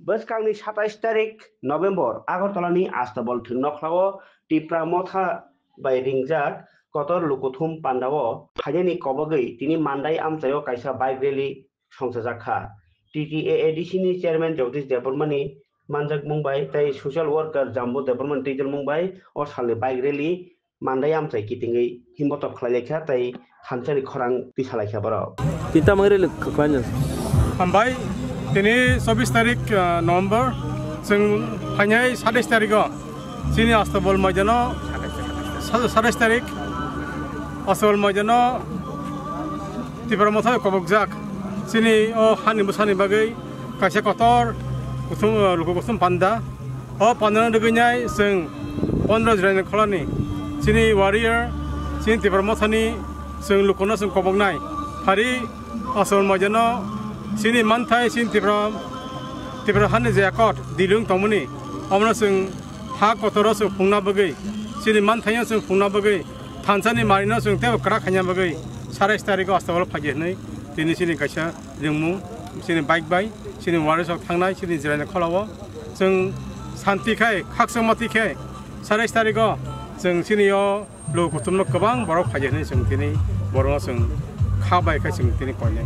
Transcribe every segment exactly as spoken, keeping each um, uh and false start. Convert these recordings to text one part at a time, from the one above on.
Bwskangni satais tarik November Agartala ni Astabol thwng nokhlao Tipra Motha bai ringjak kotor lukuthum pandao phainani kobogwi tini Mandai amchaio kaisa bike rally songchajak kha. T T A A D C ni chairman Jagdish Debbarma ni manjakmung bai tei social worker Jambu Debbarma ni twijlmung bai o salni bike rally Mandai amchai kitingwi himbotok khlai lai kha tei thansa ni khorang tisa lai kha borok. Tinta mangri le khlaino. Hambai, tini chobbish tarik, ah, November, chwng phainai satais tariko chini Astabol maidano, sa-, satais tarik Astabol maidano Tipra Motha kobokjak chini o hani bwsani bagwi kaisa kotor kuthum, ah, luku kuthum panda. O pandano rwgwinai chwng pondro July ni kholani chini warrior, chini Tipra Mothani chwng lukuno chwng koboknai. Phari Asol maidano chini manthai chini Tipra, Tipra hani je akot dilung tongmani, omono chwng ha kotoro chwng phungna bagwi, chini manthaino chwng phungna bagwi, thansani marino chwng teibo kwrak khaina bagwi, satais tariko Astabol phaidi hwnwi tini chini kaisa ringmung, chini bike bai, chini warriors rok thangnai, chini July ni kholao. Chwng santi khai, khakchangma twi khai, satais tariko chwng chini o luku kuthumno kwbang borok phaidi hwnwi chwng tini borokno chwng kha bai khai chwng tini koinai.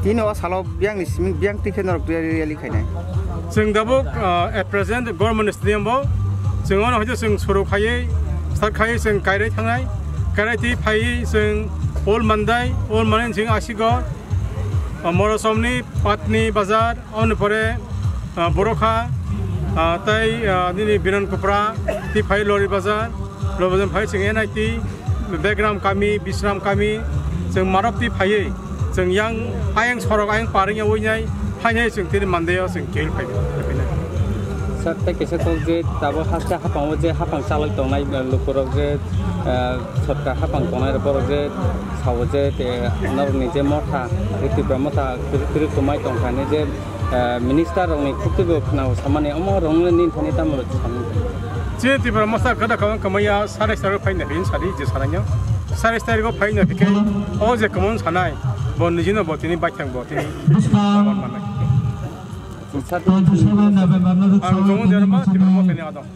Tini o salo biyangni simi biyang twi khe norok rally khainai. Chwng tabuk, ah, at present government stadium bo chwng ono hwnkhe chwng suru khaiwi start khaiwi chwng kairai thangnai, kairai twi phaiwi chwng Old Mandai, Old Mandai chwng asiko, ah, Morosomni Patni Bazar, Aboni pore, ah, Borokha, ah, tei, ah, nini Biran Kupra, tei phai Lori Bazar, Lori Bazar phai chwng N I T, Begram Kami, Bisram Kami, chwng Marok tei phaiwi, chwng yang ayang sorok ayang paring ya winai, phainai chwng tini Mandai o chwng kil phai, phai, phainai. Sir, tei kisa kok je tabuk haste hapang o je hapang chalai tongnai, eh, lukurok je, eh, sotka hapang tongnai borok je sao je, eh, norokni je motha, Tipra motha, kwrwi kwrwi kwmai tongkha ni je, eh, minister rokni khukti bo khwnao samani, omo rokno nini thani tamo samani. Chini Tipra motha kada kawan kamaya satais tariko phaina phin sadi je sananya. Satais tariko phaina phikhe o je kaman sanai bo nijino bo tini baithang bo tini kaman manai. Ang tongo derma Tipra motha ni adong.